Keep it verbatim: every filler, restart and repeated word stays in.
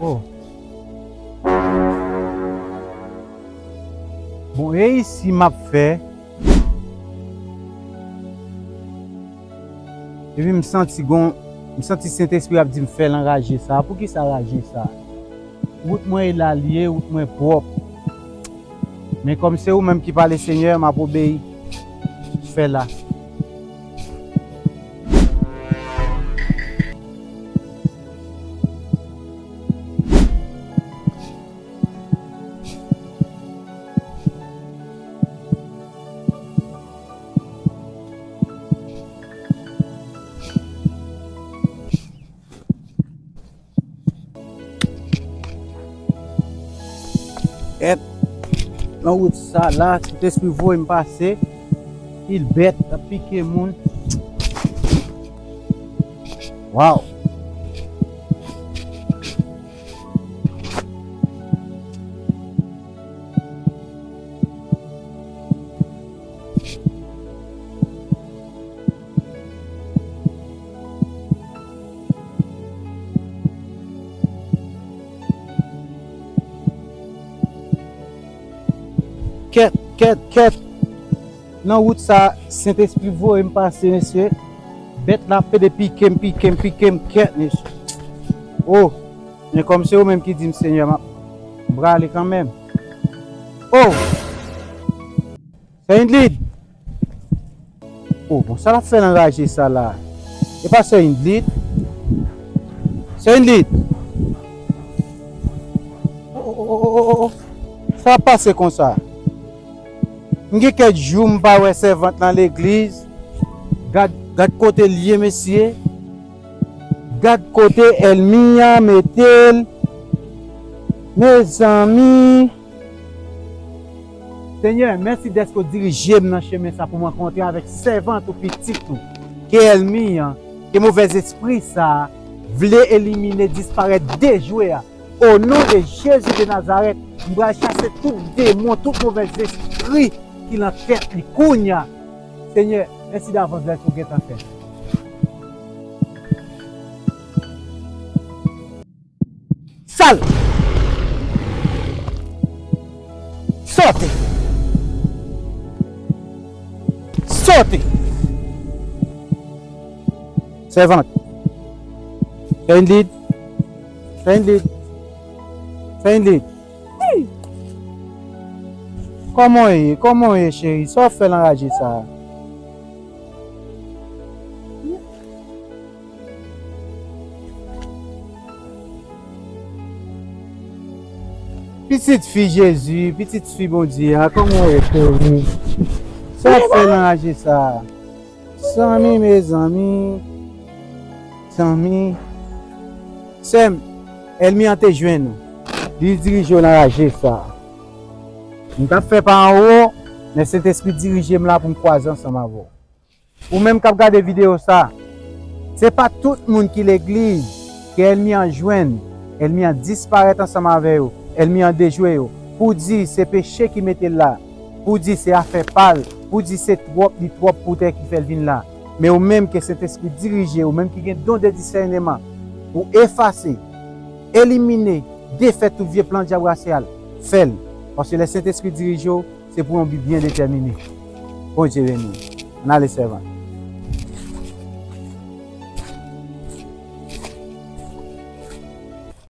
Oh. Bon, e isi m ap fè. Epi m santi gon, m santi Sentespri ap di m fè l anraje sa. Poukisa raje sa? Wout mwen e la l ye, wout mwen pwòp. Men kòm se ou menm ki pale, Senyè, m ap obeyi. Fè la. Kèt, nan wout sa la, Sentespri voye m pase. Pil bèt ap pike moun. Waw! Kèt, kèt, kèt. Nan wout sa, Sentespri voye m pase, mesye. Bèt la pede pike m, pike m, pike m, kèt, mesye. Oh, men kòm se ou menm ki di m, Senyè, m ap, m prale kanmenm. Oh! Sè Indlid! Oh, bon, sa l ap fè nan raje sa la? E pa Sè Indlid? Sè Indlid! Oh, oh, oh, oh, oh, oh. Sa ap pase konsa? M gen kèk jou m pa wè sèvant nan legliz. Gad, gad kote l ye, mesye. Gad kote ènmi an mete l. Mezanmi. Senyè, mèsi dèske w dirije m nan chemen sa pou m rankontre avèk sèvant ou, pitit ou. Ke ènmi an, ke movèzespri sa a vle elimine, disparèt, dejwe a. O non de Jezi de Nazarèt, m pral chase tout demon, tout movèzespri ki nan tèt li kounye a. Senyè, mèsi davans dèske w gentan fè. Sal! Sote! Sote! Sèvant! Sè Indlid! Sè Indlid! Sè Indlid! Kòman w ye? Kòman w ye, cheri? Sa w ap fè nan raje sa a? Pitit fi Jezi, pitit fi Bondye a, kòman w ye, cheri? Sa w ap fè nan raje sa a? Zanmi, mezanmi. Zanmi. Sè m, ènmi an te jwenn ou. Li dirije w nan raje sa a. M t ap fè pa anwo, men Sentespri dirije m la pou m kwaze ansanm avè w. Ou menm k ap gade videyo sa, se pa tout moun ki legliz ke ènmi an jwenn, ènmi an disparèt ansanm avè yo, ènmi an dejwe yo, pou di se peche ki mete l la, pou di se afè pa l, pou di se twòp li twòp pou tè ki fè l vin la. Men ou menm ke Sentespri dirije, ou menm ki gen don de disèneman, ou efase, elimine, defèt tout vye plan dyab rasyal, fè l. Paske lè Sentespri dirije w, se pou yon bi byen detèmine. Bondye beni w. Ann ale, sèvant.